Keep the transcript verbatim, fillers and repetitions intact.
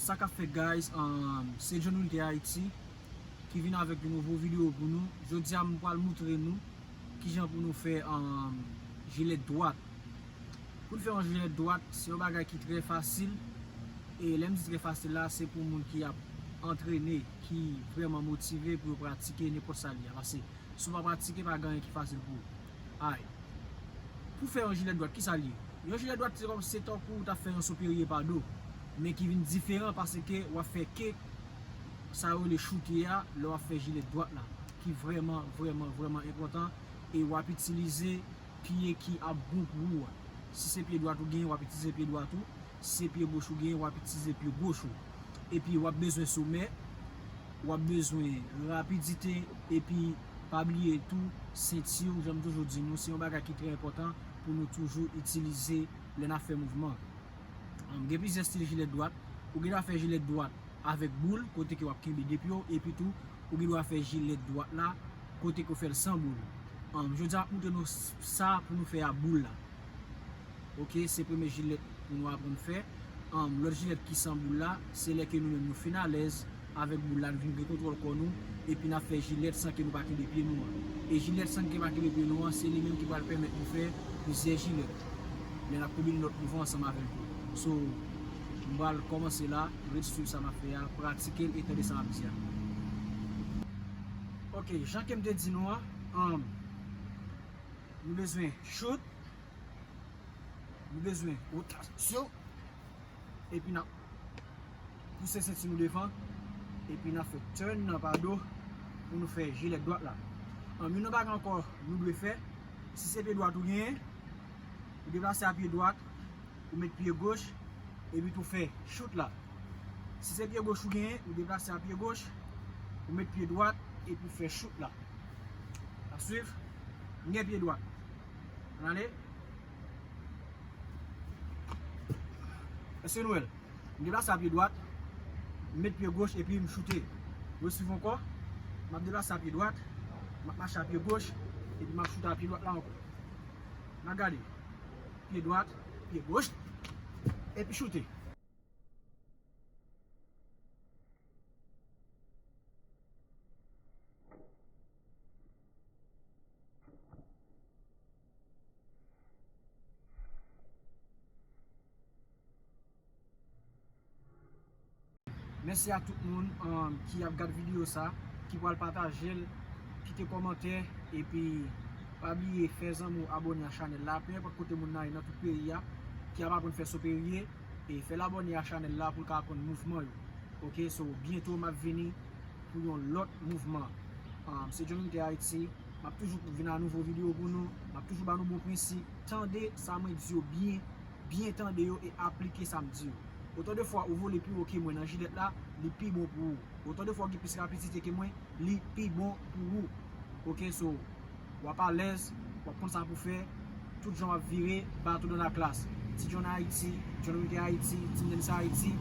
Sa k ap fèt, guys? Um, se John Wilter Haiti ki vin avèk yon nouvo videyo pou nou. Jodi a, m pral montre nou kijan pou nou fè, um, jilèt dwat. Pou n fè yon jilèt dwat, se yon bagay ki trè fasil. E lè m di trè fasil la, se pou moun ki ap antrene, ki vrèman motive pou yo pratike nenpòt sa l ye a. Paske si w pa pratike, pa gen anyen ki fasil pou ou. Ay. Pou fè yon jilèt dwat, ki sa l ye? Yon jilèt dwat, se kòm, se tankou w ta fè yon soperye pa do, men ki vin diferan paske w ap fè ke sa yo rele choute a lè w ap fè jilèt dwat la, ki vrèman, vrèman, vrèman enpòtan. E w ap itilize pye ki ap bon pou ou a. Si se pye dwat ou gen, w ap itilize pye dwat ou. Si se pye goch ou gen, w ap itilize pye goch ou. Epi w ap bezwen somè, w ap bezwen rapidite, epi pa bliye tou, senti w, jan m toujou di nou, se yon bagay ki trè enpòtan pou nou toujou itilize lè n ap fè mouvman. Ann, gen plizyè estil jilèt dwat. Ou gen dwa fè jilèt dwat avèk boul, kote ke w ap kenbe de pye w, epi tou, ou gen dwa fè jilèt dwat la, kote ke w fè l san boul. Ann, jodi a, m ap montre nou s-, sa pou nou fè a boul la. Oke, se premye jilèt pou nou aprann fè. Ann, lòt jilèt ki san boul la, se lè ke nou menm nou fin alèz avèk boul la, nou vin gen kontwòl kò nou, epi n ap fè jilèt san ke nou pa kenbe pye nou an. E jilèt san ke pa kenbe pye nou an, se li menm ki pral pèmèt nou fè plizyè jilèt. Lè n ap konbine lòt mouvman ansanm avè l tou. So, m pral kòmanse la, ret swiv sa m ap fè a, pratike l e tande sa m ap di a. Oke, jan ke m te di nou an, ann, nou bezwen choute, nou bezwen wotasyon, epi n ap pouse senti nou devan, epi n ap fè turn nan pa do pou nou fè jilèt dwat la. Ann, youn nan bagay ankò nou dwe fè, si se pye dwat ou genyen, ou deplase a pye dwat, ou met pye goch, epi tou fè choute la. Si se pye goch ou genyen, ou deplase a pye goch, ou met pye dwat, epi w fè choute la. N ap swiv. M gen pye dwat. Ann ale. Èske nou wè l? M deplase a pye dwat, m met pye goch epi m choute. Reswiv ankò. M ap deplase a pye dwat, m ap mache a pye goch, epi m ap choute a pye dwat la ankò. N ap gade. Pye dwat, pye goch, epi choute. Mèsi a tout moun, um, ki ap gad videyo sa, ki pral pataje l, kite kòmantè, epi pa bliye fè zanmi w abòne a chanèl la, pe enpòt kote moun nan ye nan tout peyi a, ki ap aprann fè soperye, e fè l abòne a chanèl la pou l ka aprann mouvman yo. Oke, so, byento m ap vini pou yon lòt mouvman. Um, se John Wilter Haiti. M ap toujou vin a nouvo videyo pou nou. M ap toujou ba nou bon prensip. Tande sa mwen di yo byen, byen tande yo e aplike sa m di yo. Otan de fwa ou vole pi wo ke mwen nan jilèt la, li pi bon pou ou. Otan de fwa w gen plis rapidite ke mwen, li pi bon pou ou. Oke, so, w ap alèz, w ap konn sa pou fè, tout jan w ap vire, bato dans la classe. Ti John Haiti, John Wilter Haiti, Team Dance Haiti,